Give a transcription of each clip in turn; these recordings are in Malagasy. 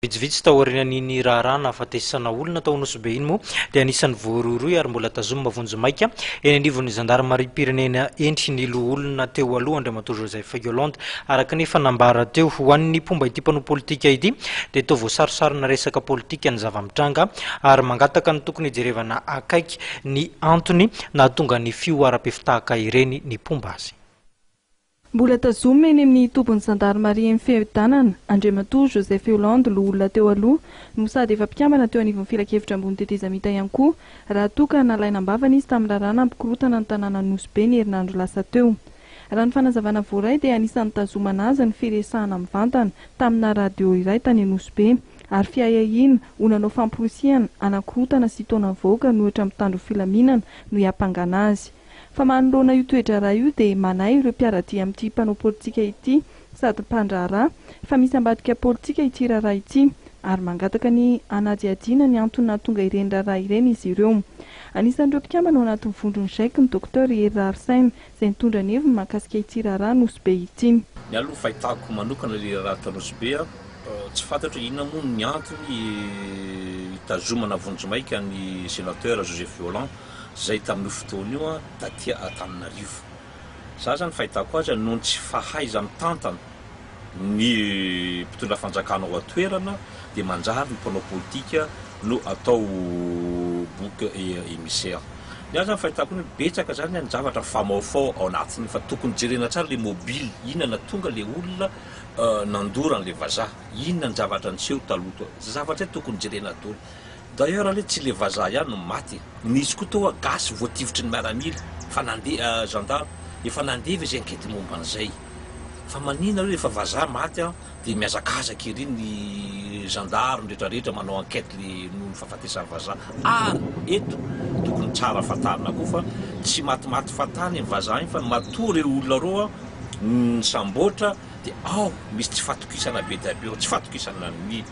Vitsivitsy taorian'iny raharaha nahafatesana olona tao Nosy-Be iny moa dia anisan'ny voarohirohy ary mbola tazomina vonjimaika eny anivon'ny zandarimariam-pirenena eny ny loholona teo aloha Andriamatoa Joseph Yolande. Araka ny efa nambara teo, ho an'ny mpomba ity mpanao politika ity dia toa voasarosarona resaka politika ny zava-mitranga ary mangataka ny tokony hijerevana akaiky ny antony nahatonga ny fihoaram-pefy tahaka ireny ny mpomba azy. Mbola tazomina eny amin'ny tobin'ny zandarimaria eny Fiadanana, Andriamatoa Joseph Hollande, loholona teo aloha, no sady efa mpikambana teo anivon'ny filankevitra ambony tetezamita ihany koa, raha toa ka nalaina am-bavany izy tamin'ny raharaha nampikorontana ny tanànan'i Nosy Be ny herinandro lasa teo. Raha ny fanazavana voaray dia anisan'ny nitazomana azy ny firesahana mivantana tamina radio iray tany Nosy Be ary fiahiahiana ho nanao famporisihana hanakorontana sy hitaona ny vahoaka hanohitra ny mpitandro filaminana no hiampangana azy. Fa manoloana io toe-draharaha io dia manahy ireo mpiara-dia amin'ity mpanao politika ity sady mpandraharaha fa misy ambadika politika ity raharaha ity ary mangataka ny hanadihadiana ny antony nahatonga ireny raharaha ireny izy ireo. Anisan'ireo mpikambana ao anatin'ny vondron'ny GIEC ny Docteur Hery Raharisaina izay nitondra ny heviny mahakasika ity raharaha Nosy Be ity. Ny aloha fahitako manokana ilay raharaha tao Nosy Be tsy fantatro hoe inona moa ny antony hitazomana vonjimaika ny Sénateur Joseph Volant zay tamin'io fotoana io taty Antananarivo. Za zany fahitako azy noho ny tsy fahaiza-mitantana ny mpitondra fanjakana ao an-toerana dia manjary ny mpanao politika no atao bouc émissaire. Ny ahy zany fahitako ny betsaka zany ny zavatra mifamaofao ao anatiny fa tokony jerena tsara le mobile, inona nahatonga le olona nandora an'le vazaha, inona ny zavatra niseho taloha tao, zavatra tokony jerena daholo. D'ailleurs anie tsy le vazaha ihany no maty e! Nisy koa toa gasy voatifitry ny miaramila fa nandeha gendarme efa nandeha ve zay enquete momba an'izay? Fa maninona aloha efa vazaha maty an de mihazakazaka ery ny gendarme rehetra rehetra manao enquete le noho ny fahafatesan'ny vazaha ary eto tokony tsara fantarina koa fa tsy matimaty fahatany iny vazaha iny fa matoa reo olona reo an nisamboatra de ao misy tsy fahatokisana be dia be ao tsy fahatokisana ny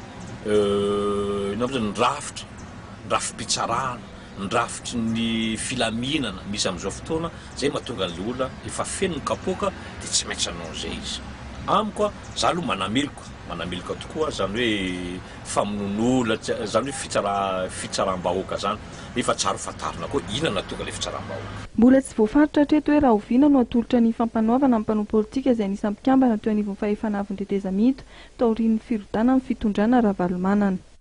Inona moa zany, ny rafitra, ny rafi-pitsarana, ny rafitry ny filaminana misy amin'izao fotoana, zay mahatonga an'ilay olona efa feno ny kapoaka dia tsy maintsy hanao an'izay izy. Amiko a, za aloha manameloka, manameloka tokoa zany hoe famonoan'olona, zany hoe fitsara- fitsaram-bahoaka zany, nefa tsara ho fantarina koa inona no nahatonga ilay fitsaram-bahoaka. Mbola tsy voafaritra hatreto hoe rahoviana no hatolotra ny fampanoavana ny mpanao politika izay anisan'ny mpikambana teo anivon'ny fahefana avon'ny tetezamita taorian'ny firodanan'ny fitondrana Ravalomanana.